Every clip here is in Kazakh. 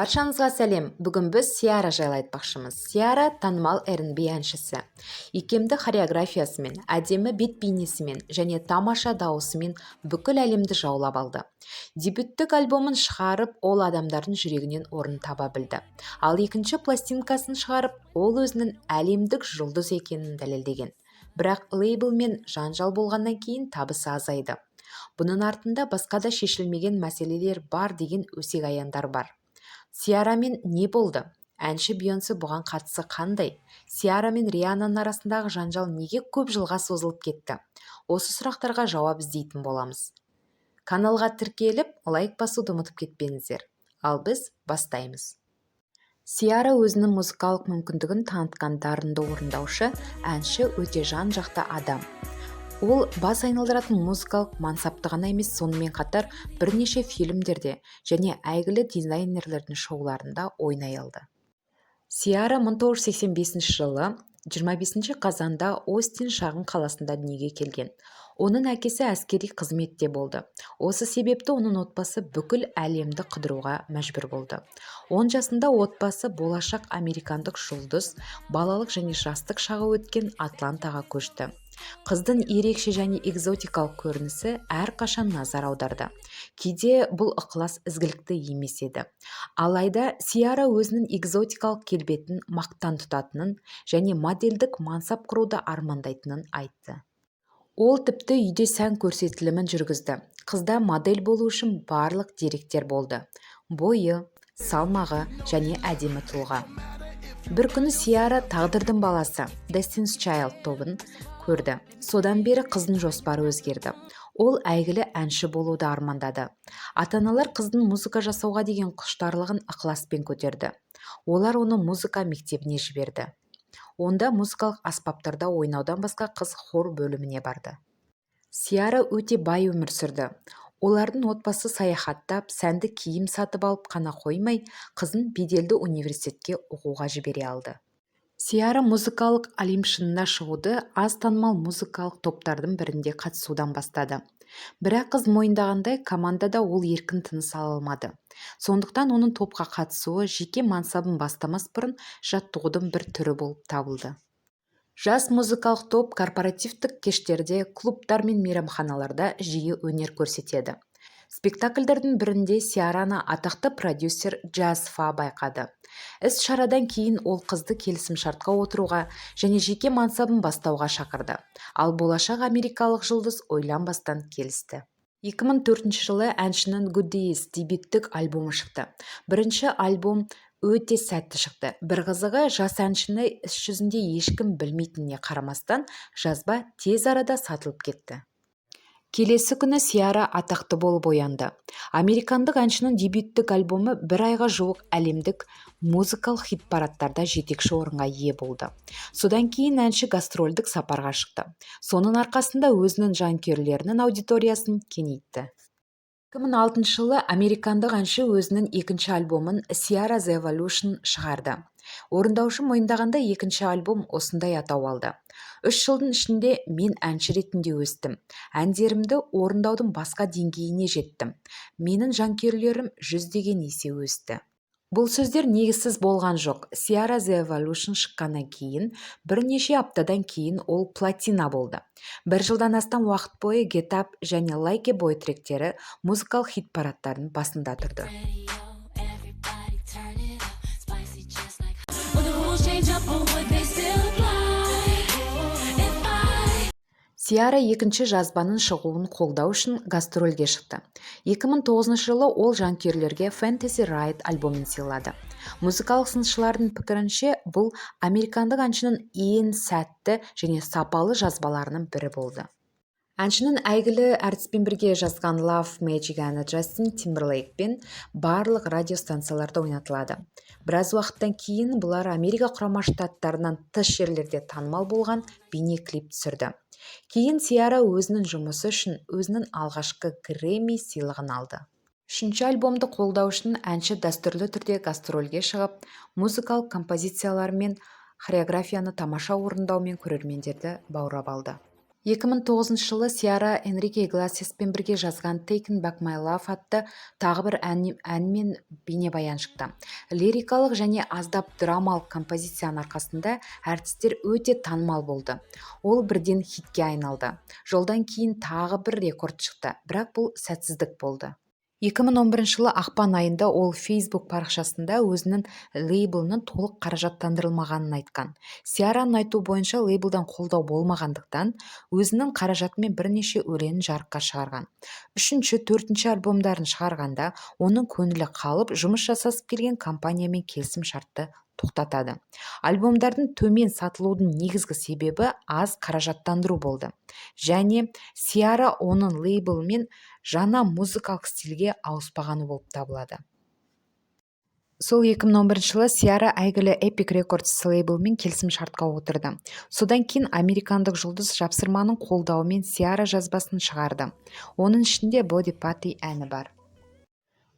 Баршаңызға сәлем! Бүгін біз Сиара жайлы айтпақшымыз. Сиара – танымал R&B әншісі. Икемді хореографиясымен, әдемі бет бейнесімен және тамаша дауысымен бүкіл әлемді жаулап алды. Дебюттік альбомын шығарып, ол адамдардың жүрегінен орын таба білді. Ал екінші пластинкасын шығарып, ол өзінің әлемдік жұлдыз екенін дәлелдеген. Бірақ лейблмен жанжал болғаннан кейін табысы азайды. Бұның артында басқа да шешілмеген мәселелер бар деген өсек аяңдар бар. Сиарамен не болды? Әнші Бейонсе бұған қатысы қандай? Сиара мен Рианнаның арасындағы жанжал неге көп жылға созылып кетті? Осы сұрақтарға жауап іздейтін боламыз. Каналға тіркеліп, лайк басуды ұмытып кетпеңіздер. Ал біз бастаймыз. Сиара – өзінің музыкалық мүмкіндігін танытқан дарынды орындаушы, әнші, өте жан-жақты адам. Ол бас айналдыратын музыкалық мансапты ғана емес, сонымен қатар бірнеше фильмдерде және әйгілі дизайнерлердің шоуларында ойнай алды. Сиара 1985 жылы 25 қазанда Остин шағын қаласында дүниеге келген. Оның әкесі әскери қызметте болды. Осы себепті оның отбасы бүкіл әлемді қыдыруға мәжбүр болды. 10 жасында отбасы болашақ американдық жұлдыз балалық және жастық шағы өткен Атлантаға көшті. Қыздың ерекше және экзотикалық көрінісі әрқашан назар аударды. Кейде бұл ықылас ізгілікті емес еді. Алайда Сиара өзінің экзотикалық келбетін мақтан тұтатынын және модельдік мансап құруды армандайтынын айтты. Ол тіпті үйде сән көрсетілімін жүргізді. Қызда модель болу үшін барлық деректер болды: бойы, салмағы және әдемі тұлға. Бір күні Сиара «Тағдырдың баласы» Destiny's Child тобын көрді. Содан бері қыздың жоспары өзгерді. Ол әйгілі әнші болуды армандады. Ата-аналар қыздың музыка жасауға деген құштарлығын ықыласпен көтерді. Олар оны музыка мектебіне жіберді. Онда музыкалық аспаптарда ойнаудан басқа, қыз хор бөліміне барды. Сиара өте бай өмір сүрді. Олардың отбасы саяхаттап, сәнді киім сатып алып қана қоймай, қызын беделді университетке оқуға жібере алды. Сиара музыкалық олимп шыңына шығуды аз танымал музыкалық топтардың бірінде қатысудан бастады. Бірақ қыз мойындағандай, командада ол еркін тыныс ала алмады. Сондықтан оның топқа қатысуы жеке мансабын бастамас бұрын жаттығудың бір түрі болып табылды. Жас музыкалық топ корпоративтік кештерде, клубтар мен мейрамханаларда жиі өнер көрсетеді. Спектакльдердің бірінде Сиараны атақты продюсер Джаз Фа байқады. Іс-шарадан кейін ол қызды келісімшартқа отыруға және жеке мансабын бастауға шақырды. Ал болашақ америкалық жұлдыз ойланбастан келісті. 2004 жылы әншінің Good Days дебюттік альбомы шықты. Бірінші альбом өте сәтті шықты. Бір қызығы, жас әншіні іс жүзінде ешкім білмейтініне қарамастан, жазба тез арада сатылып кетті. Келесі күні Сиара атақты болып оянды. Американдық әншінің дебюттік альбомы бір айға жуық әлемдік музыкалық хит-парадтарда жетекші орынға ие болды. Содан кейін әнші гастрольдік сапарға шықты. Соның арқасында өзінің жанкүйерлерінің аудиториясын кеңейтті. 2006 жылы американдық әнші өзінің екінші альбомын, Ciara The Evolution, шығарды. Орындаушы мойындағандай, екінші альбом осындай атау алды: «3 жылдың ішінде мен әнші ретінде өстім, әндерімді орындаудың басқа деңгейіне жеттім, менің жанкүйерлерім жүздеген есе өсті». Бұл сөздер негізсіз болған жоқ. Ciara The Evolution шыққаннан кейін бірнеше аптадан кейін ол платина болды. Бір жылдан астам уақыт бойы Get Up және Like a Boy тректері музыкалық хит-парадтардың басында тұрды. Radio, everybody turn it up. Spicy just like. Will the rules change up or would they still apply? If I Сиара екінші жазбаның шығуын қолдау үшін гастрольге шықты. 2009 жылы ол жанкүйерлерге Fantasy Ride альбомын сыйлады. Музыкалық сыншылардың пікірінше, бұл американдық әншінің ең сәтті және сапалы жазбаларының бірі болды. Әншінің әйгілі әртіспен бірге жазған Love Magic әні Джастин Тимберлейкпен барлық радиостанцияларда ойнатылады. Біраз уақыттан кейін бұлар Америка Құрама Штаттарынан тыс жерлерде танымал болған бейнеклип түсірді. Кейін Сиара өзінің жұмысы үшін өзінің алғашқы Грэмми сыйлығын алды. Үшінші альбомды қолдау үшін әнші дәстүрлі түрде гастрольге шығып, музыкалық композициялар мен хореографияны тамаша орындаумен көрермендерді баурап алды. 2009 жылы Сиара Энрике Иглесиаспен бірге жазған «Taking Back My Love» атты тағы бір ән мен бейнебаян шықты. Лирикалық және аздап драмалық композицияның арқасында әртістер өте танымал болды. Ол бірден хитке айналды. Жолдан кейін тағы бір рекорд шықты, бірақ бұл сәтсіздік болды. 2011 жылы ақпан айында ол Facebook парақшасында өзінің лейблінің толық қаражаттандырылмағанын айтқан. Сиараның айтуы бойынша, лейблдан қолдау болмағандықтан, өзінің қаражатымен бірнеше өлеңін жарыққа шығарған. Үшінші, төртінші альбомдарын шығарғанда оның көңілі қалып, жұмыс жасасып келген компаниямен келісім шартты тоқтатады. Альбомдардың төмен сатылудың негізгі себебі аз қаражаттандыру болды және Сиара оның лейблмен жаңа музыкалық стильге ауыспағаны болып табылады. Сол 2011 жылы Сиара әйгілі Epic Records лейблімен келісім шартқа отырды. Содан кейін американдық жұлдыз жапсырманың қолдауымен Сиара жазбасын шығарды. Оның ішінде «Body Party» әні бар.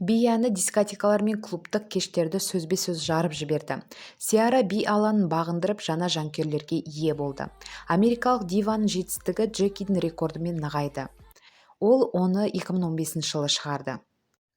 Би әні дискотекалар мен клубтық кештерді сөзбе-сөз жарып жіберді. Сиара би алаңын бағындырып, жаңа жанкүйерлерге ие болды. Америкалық диваның жетістігі Джекидің рекордымен нығайды. Ол оны 2015 жылы шығарды.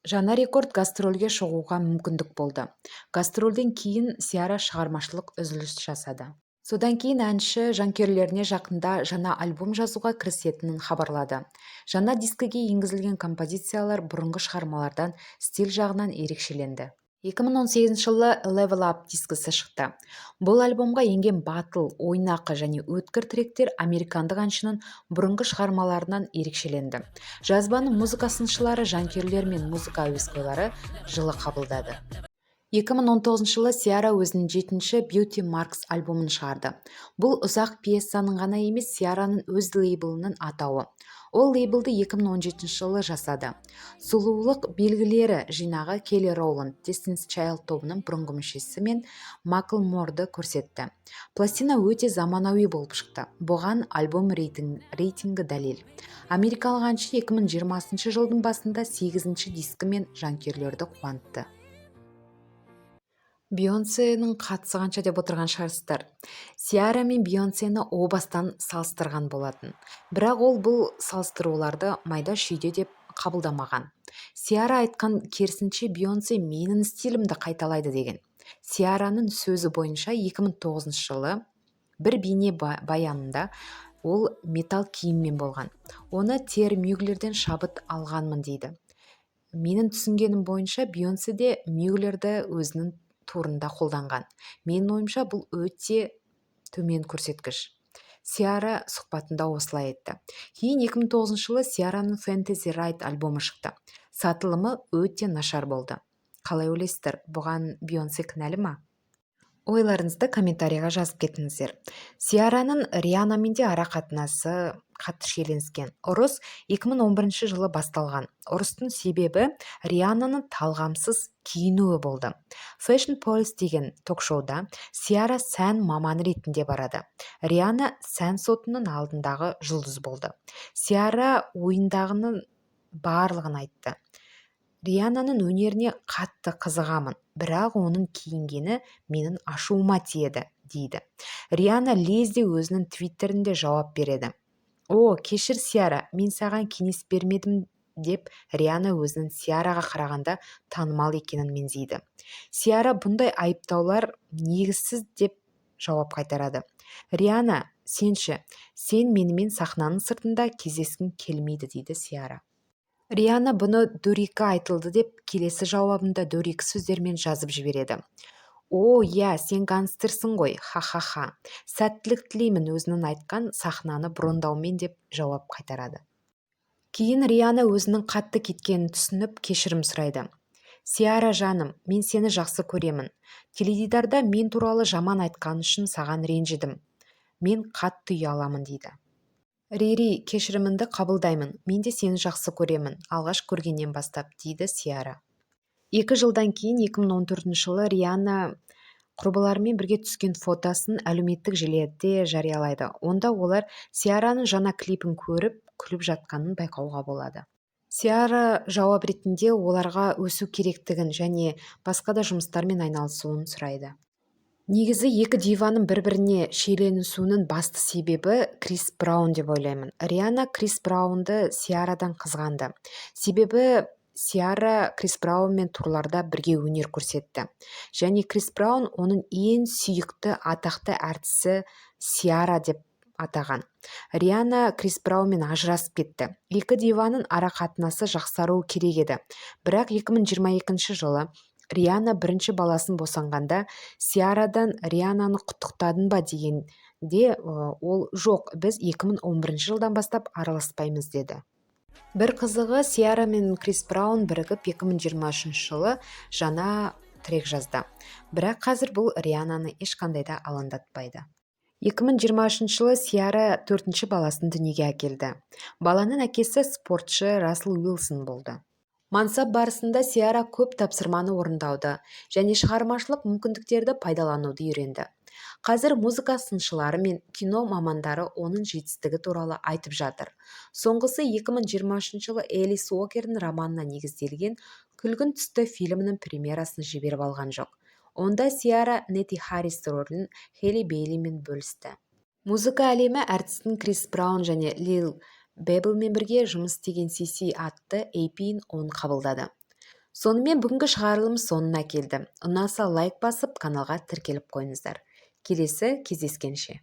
Жаңа рекорд гастрольге шығуға мүмкіндік болды. Гастрольден кейін Сиара шығармашылық үзіліс жасады. Содан кейін әнші жанкүйерлеріне жақында жаңа альбом жазуға кірісетінін хабарлады. Жаңа дискіге енгізілген композициялар бұрынғы шығармалардан стиль жағынан ерекшеленді. 2018 жылы Level Up дискісі шықты. Бұл альбомға енген батыл, ойнақы және өткір тректер американдық әншінің бұрынғы шығармаларынан ерекшеленді. Жазбаны музыка сыншылары, жанкүйерлер мен музыка әуесқойлары жылы қабылдады. 2019 жылы Сиара өзінің жетінші Beauty Marks альбомын шығарды. Бұл ұзақ пьесаның ғана емес, Сиараның өз лейблінің атауы. Ол лейблді 2017 жылы жасады. Сұлулық белгілері жинағы Келли Роуланд, Destiny's Child тобының бұрынғы мүшесі, мен Маклморды көрсетті. Пластина өте заманауи болып шықты. Бұған альбом рейтингі дәлел. Америкалық әнші 2020 жылдың басында сегізінші дискімен жанкүйерлерді қуантты. Бейонсенің қатысы қанша деп отырған шығарсыздар. Сиара мен Бейонсені о бастан салыстырған болатын, бірақ ол бұл салыстыруларды майда шүйде деп қабылдамаған. Сиара айтқан, керісінше, Бейонсе менің стилімді қайталайды деген. Сиараның сөзі бойынша, 2009 жылы бір бейне баянында ол металл киіммен болған. Оны Тьерри Мюглерден шабыт алғанмын дейді. Менің түсінгенім бойынша, Бейонсе де Мюглерді өзінің турында қолданған. Менің ойымша, бұл өте төмен көрсеткіш. Сиара сұхбатында осылай айтты. Кейін 2009 жылы Сиараның Fantasy Ride альбомы шықты. Сатылымы өте нашар болды. Қалай ойлайсыздар, бұған Бейонсе кінәлі ма? Ойларыңызды комментарийға жазып кетіңіздер. Сиараның Рианамен де ара қатынасы қатты шиеленіскен. Ұрыс 2011 жылы басталған. Ұрыстың себебі Риананың талғамсыз киінуі болды. Fashion Police деген ток-шоуда Сиара сән маманы ретінде барады. Риана сән сотының алдындағы жұлдыз болды. Сиара ойындағының барлығын айтты. Риананың өнеріне қатты қызығамын, бірақ оның киінгені менің ашуыма тиеді, дейді. Риана лезде өзінің твиттерінде жауап береді. О, кешір, Сиара, мен саған кеңес бермедім, деп Риана өзінің Сиараға қарағанда танымал екенін меңзейді. Сиара бұндай айыптаулар негізсіз деп жауап қайтарады. Риана, сен ше? Сен менімен сахнаның сыртында кездескің келмейді, дейді Сиара. Риана бұны дөрекі айтылды деп, келесі жауабында дөрекі сөздермен жазып жібереді. О, иә, сен гангстерсің ғой, ха-ха-ха, сәттілік тілеймін өзінің айтқан сахнаны брондаумен, деп жауап қайтарады. Кейін Риана өзінің қатты кеткенін түсініп, кешірім сұрайды. Сиара, жаным, мен сені жақсы көремін. Теледидарда мен туралы жаман айтқан үшін саған ренжідім. Мен қатты ұяламын, дейді. Рири, кешіріміңді қабылдаймын. Мен де сені жақсы көремін алғаш көргеннен бастап, дейді Сиара. 2 жылдан кейін, 2014 жылы Риана құрбыларымен бірге түскен фотосын әлеуметтік желіде жариялайды. Онда олар Сиараның жаңа клипін көріп, күліп жатқанын байқауға болады. Сиара жауап ретінде оларға өсу керектігін және басқа да жұмыстармен айналысуын сұрайды. Негізі, екі диваның бір-біріне шиеленісуінің басты себебі Крис Браун деп ойлаймын. Рианна Крис Браунды Сиарадан қызғанды, себебі Сиара Крис Браунмен турларда бірге өнер көрсетті және Крис Браун оның ең сүйікті атақты әртісі Сиара деп атаған. Рианна Крис Браунмен ажырасып кетті. Екі диваның ара-қатынасы жақсаруы керек еді, бірақ 2022 жылы Рианна бірінші баласын босанғанда, Сиарадан «Рианнаны құттықтадың ба?» дегенде, ол: «Жоқ, біз 2011 жылдан бастап араласпаймыз», – деді. Бір қызығы, Сиара мен Крис Браун бірігіп 2023 жылы жаңа трек жазды, бірақ қазір бұл Рианнаны ешқандай да алаңдатпайды. 2023 жылы Сиара төртінші баласын дүниеге әкелді. Баланың әкесі спортшы Рассел Уилсон болды. Мансап барысында Сиара көп тапсырманы орындауды және шығармашылық мүмкіндіктерді пайдалануды үйренді. Қазір музыка сыншылары мен кино мамандары оның жетістігі туралы айтып жатыр. Соңғысы 2023 жылы Элис Уокердің романына негізделген «Күлгін түсті» фильмінің премьерасын жіберіп алған жоқ. Онда Сиара Нетти Харрис рөлін Хелли Бейлимен бөлісті. Музыка әлемі әртістің Крис Браун және Лил Пеблмен бірге жұмыс істеген CC атты EP-ін оң қабылдады. Сонымен, бүгінгі шығарылым соңына келді. Ұнаса, лайк басып, каналға тіркеліп қойыңыздар. Келесі кездескенше!